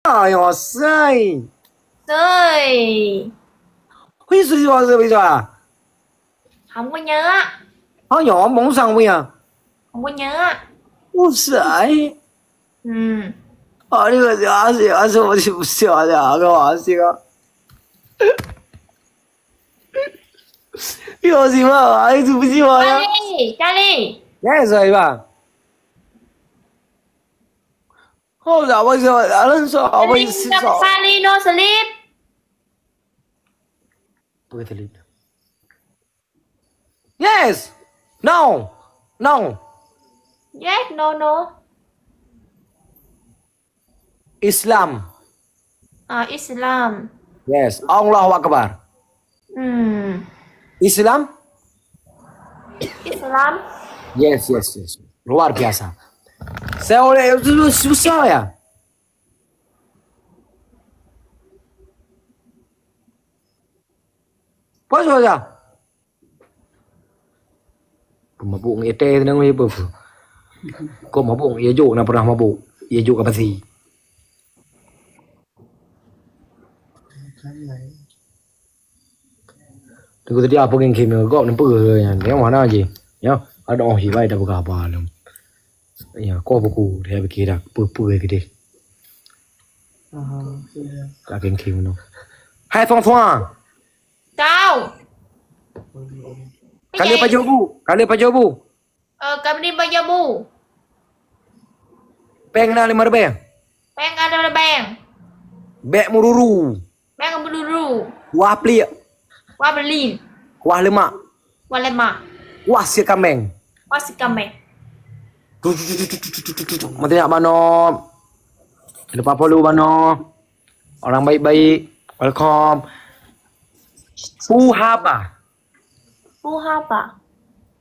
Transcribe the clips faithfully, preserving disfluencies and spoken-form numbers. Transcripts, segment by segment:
Ai, asai. Soi. Hui, sui, sui, sui, sui. Hông có nhớ. Hông nhớ, bông sang punya. Hông có nhớ. Ui, sai. Hmm. Ai, ni ka sia, sia, sia, sia, sia, sia, sia, sia. Yo, si ma, ai, tu si ma ya. Charlie, Charlie. Yes, ai, ba. Oh, tak apa, tak apa. Alan, so, apa Charlie, yang si, tak so. Charlie, no sleep. Apa kata Lin? Yes. No. No. Yes, no, no. Islam. Ah, Islam. Yes. Allahu Akbar. Hmm. Islam? Islam. Yes, yes, yes. Luar biasa. Saya oleh itu susah ya. Apa susah? Pemabuk ngetek tenang, apa, apa? Kok mabuk? Ya jok, na pernah mabuk. Ya jok ka pasti. Teungku tadi apa geng game gok nampak ke yang, yang mana je? Ya, ada oh hibai dah buka apa lom. Ya, kau buku dia fikir dah, apa-apa ke deh. Tak geng game no. Hai Fong Fong. Tau. Kali pajoh bu, kali pajoh bu. Eh, kami bagi bu. Peng na lima ribèe. Peng ada lebeng. Bèk meururu. Bèk meururu. Kuah pliek. Kuah beli. Kuah lemak. Kuah lemak. Kuah si kameng. Kuah si kameng. Mantap banget. Lupa follow mano. Orang baik-baik. Welcome. Puhaba. Puhaba.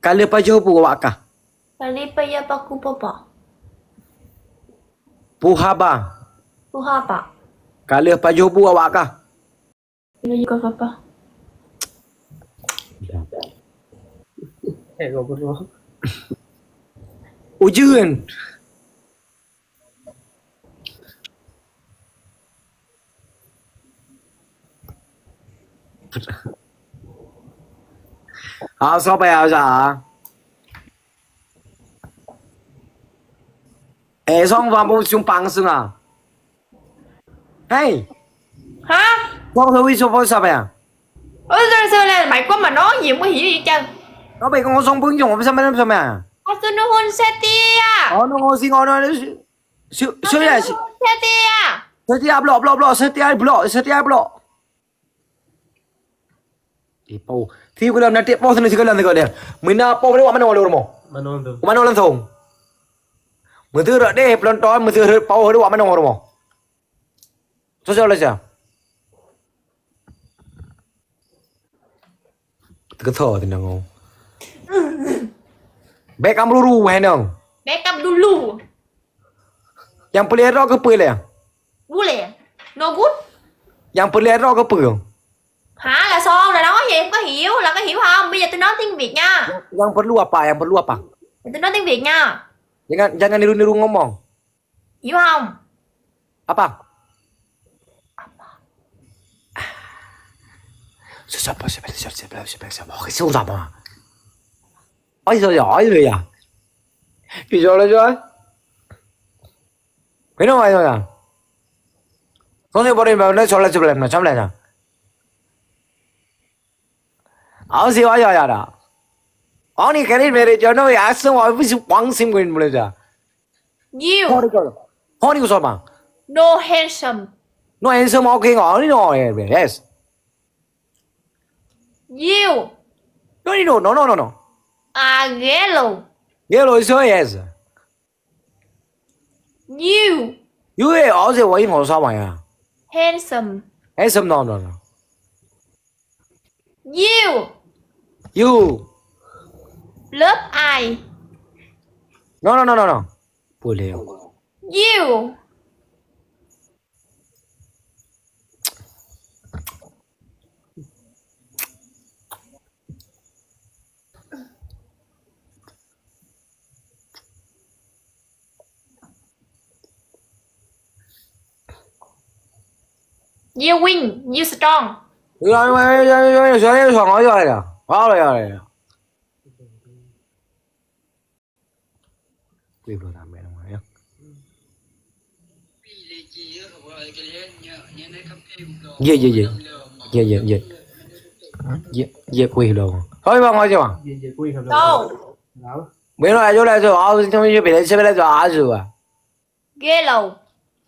Kali pajoh bu awak kah? Kali paya paku papa. Puhaba. Puhaba. Kali pajoh bu awak kah? Ini juga papa. Eh, kau berdua. Ujeuen. Ah, siapa ya, siapa? Eh, song bang bông sung pang sung ah. Hey. Ha? Song sui sung pang siapa ya? Oh, sorry, sorry, mai kong mano, ye mo hi chang. Kau baik kong song pun jong, apa sama sama ya? Asunuhun setia. Oh, no, sing ono. Su-, su-, su-, ya, su-, Setia. Setia blok, blok, blok, setia blok, setia blok. Di pau. Si keulam nanti pau sana si keulam tengok dia. Mina pau ni wak mana wak rumoh? Mana tu? Wak mana langsung? Meuteurek deh pelonton, meuteurek pau ni wak mana wak rumoh? Sosial aja. Teukeutoe teunang oh. Bèk kam luru hai nong. Bèk kam lulu. Nyang peuleueh droe keupeue lé? Bulèe. No good. Nyang peuleueh droe keupeue? Ha, lasong, lasong, ya, bukan hiu, lah kan hiu, ha, ambil ya, tenang, ting, bit nya. Yang perlu apa? Yang perlu apa? Ya, tenang, ting, bit nya. Jangan, jangan niru-niru ngomong. Yuham. Apa? Apa? Susah apa? Susah, susah, susah, susah, susah, susah. Oke, susah apa? Oh, iya, iya, iya, iya. Bisa lah, Joy. Kenapa, iya, iya? Kau ni boleh, boleh, solat sebelah, macam mana? Aos siwa ya ya da. Oni kali mere jono ya aseng wa bisu pang sim kuin boleh ja. You. Honi ko. Honi ko sama. No handsome. No handsome, okay, ngo. Oni no, yes. You. No, no, no, no, no, no. Ah, yellow. Yellow is your yes. You. You eh, aos siwa ngo sama ya. Handsome. Handsome, no, no, no. You. You. Love I. No, no, no, no, no. Boleh. You. You win, you strong. Yo, yo, yo, yo, yo, yo, yo, yo, yo, yo. Ye, ye, ye. Ye, ye, ye. Ye, ye, kuih lôn. Hôi, bang, aja, bang. Tau. Bueno, ayo lah, so, ah, so, so, so, so, ah, so, ah. Gelo.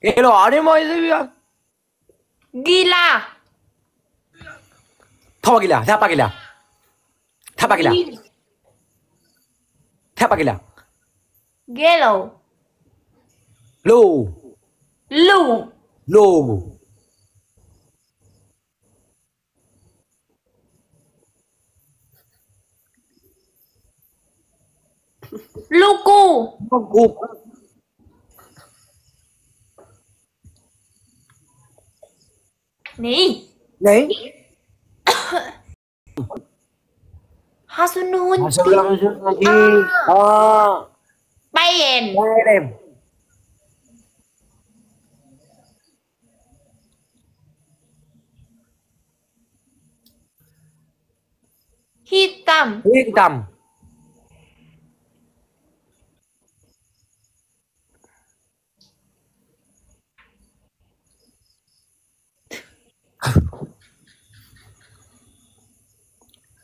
Gelo, ada mau itu ya? Gila. Tho gila, siapa gila? Siapa gila? Gil- Siapa gila? Gelo. Lu. Lu. Lu. Luku. Luku. Ni. Ni. Hasunun. Hasunun lagi. Ah. Ah. Payen. Payen. Hitam. Hitam.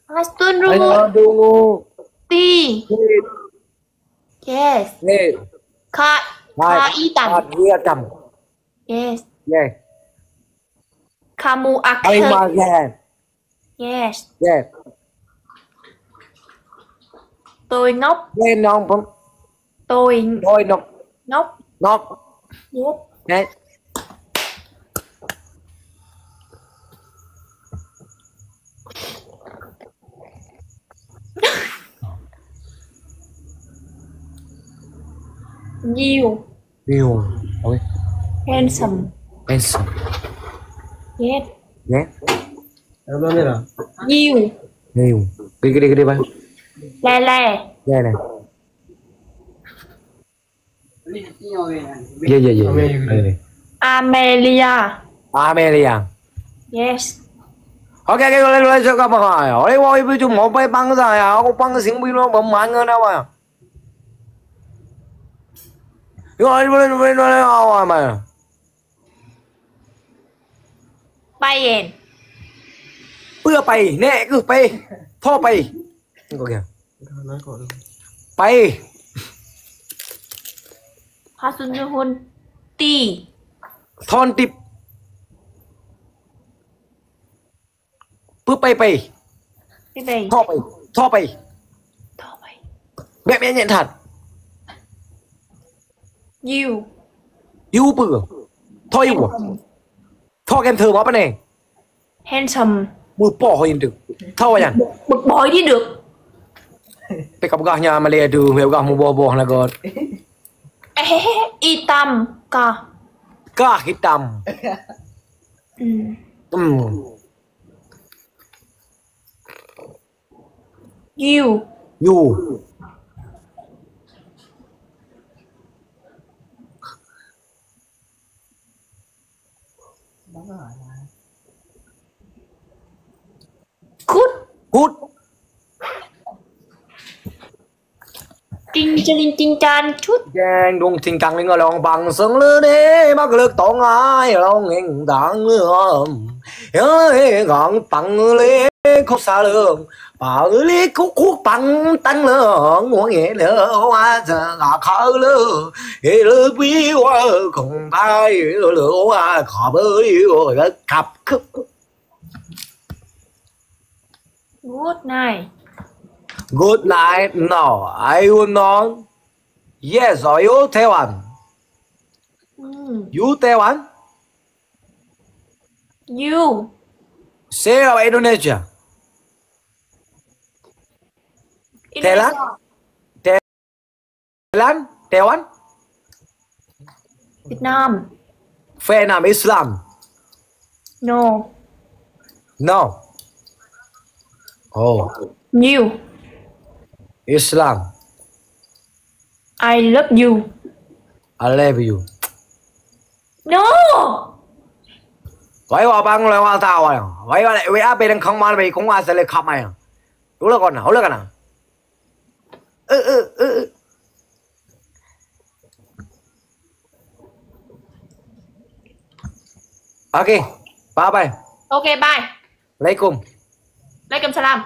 Hasunun. Ayo, dungu. Ti. Ti. Yes. Ni. Ka, hai, ka hitam. Ka hitam. Yes. Yes. Kamu akan. Hai, makan. Yes. Yes. Tôi ngốc. Yes, nong pun. Tôi. Tôi ngốc. Ngốc. Ngốc. Yes. Yes. Nhiều. Nhiều. Ôi. Handsome. Handsome. Yes. Yes. Nhiều. Nhiều. Gede, gede, gede, Bang. Lè, lè. Lè, lè. Ye, ye, ye, ye. Amelia. Amelia. Amelia. Yes. Oke, oke, boleh, boleh, suka apa kau? Oleh, wah, ibu cuma pai pangsa ya, aku pang sing bui lo pemang na wa. Yo, boleh, boleh, boleh, awak mana? Payen. Peue pai? Nek keuh pai. Tho pai. Engkau kira. Pai. Hasunun ti. Thon tip. Peue pai pai? Pai pai. Tho pai. Tho pai. Tho pai. Bèk meunyét that. You. You peue? Tho you. Handsome. Tho kem thơ apa ni? Handsome. Meupoh yang tu. Tho yan. Meupoh di dek. Pek peugah nya malèe tu, pek peugah muboh-boh lagot. Eh, hitam kah? Kah hitam. Hmm. Hmm. You. You. Good. Good. Ting caling ting can cut. Jeng dung ting kang ling along bang seng le ne mak lek tong ai long heng dang le. Ya he gang pang le khok sa le. Pa le khok khok pang tang le. Ngong ye le wa za ga kha le. He le bi wa kong bai le wa kha be le kap kap. Good night. Good night. No, are you known? Yes, are you Taiwan? Hmm. You Taiwan? You. Saya orang Indonesia. Indonesia. Thailand? Thailand? Taiwan? Vietnam. Vietnam, Islam. No. No. Oh. You. Islam. I love you. I love you. No. Wai wa bang lewat ta wai. Wai wa W A bê dang khang mal bê kong wa sa lê khap mai. Ulo kon, ulo kana. Eh, eh, eh, eh. Oke, bye bye. Oke, bye. Assalamualaikum. Waalaikumsalam.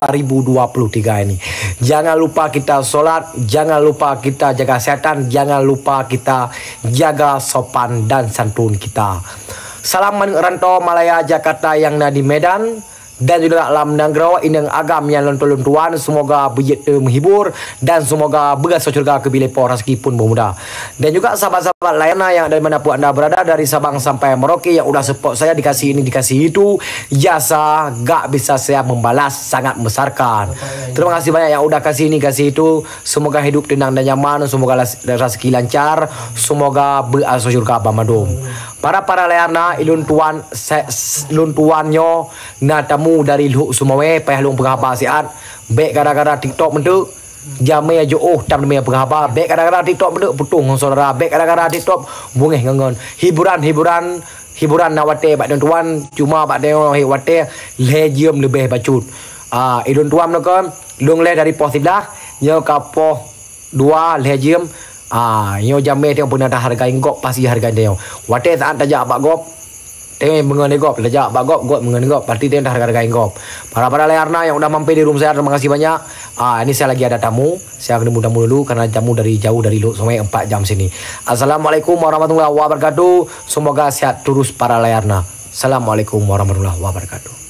Dua ribu dua puluh tiga ini. Jangan lupa kita sholat, jangan lupa kita jaga kesehatan, jangan lupa kita jaga sopan dan santun kita. Salam manik rantau Malaya Jakarta yang na di Medan dan juga lam nanggroe inong agam nyang lôn tuan, semoga beujeuet teu meuhibur dan semoga beugasoe syurga keu biléh po raseuki pun beumudah. Dan juga sahabat-sahabat Layarna yang dari mana pun anda berada, dari Sabang sampai Merauke yang udah support saya, dikasih ini, dikasih itu, jasa gak bisa saya membalas, sangat membesarkan. Terima kasih banyak yang udah kasih ini, kasih itu. Semoga hidup tenang dan nyaman, semoga las-, raseuki lancar, semoga beuasoe syurga banmandum. Para-para Layarna, ilôn tuan, se-, s-, lôn tuan nyoe na tamu dari Lhok Sumawe, payah lôn peugah haba siat. Bèk gara-gara TikTok meuteuk, jamé jiôh tam teumé peugah haba. Bèk gara-gara TikTok meuteuk, putôh ngon syedara. Bèk gara-gara TikTok, beungéh ngon, ngon. Hiburan, hiburan, hiburan na watèe bak lôn tuan, cuma bak lôn watèe lhèe jeuem leubeh bacut. Ah, ilôn tuan nyoe kon, lôn lhèe dari poh siblaih, nyoe ka poh dua lhèe jeuem. Ah, nyoe jamé teuh peue na tahargai gob, pasti hargai teuh nyoe. Watèe saat tajak bak gob, teuh meungon lé gob, tajak bak gob, gob meungon gob, pasti teuh tahargai gob. Para-para Layarna yang udah mampir di room saya, terima kasih banyak. Ah, ini saya lagi ada tamu. Saya akan nemu tamu dulu karena tamu dari jauh dari Lhok Sumawe empat jam sini. Assalamualaikum warahmatullahi wabarakatuh. Semoga sehat terus para Layarna. Assalamualaikum warahmatullahi wabarakatuh.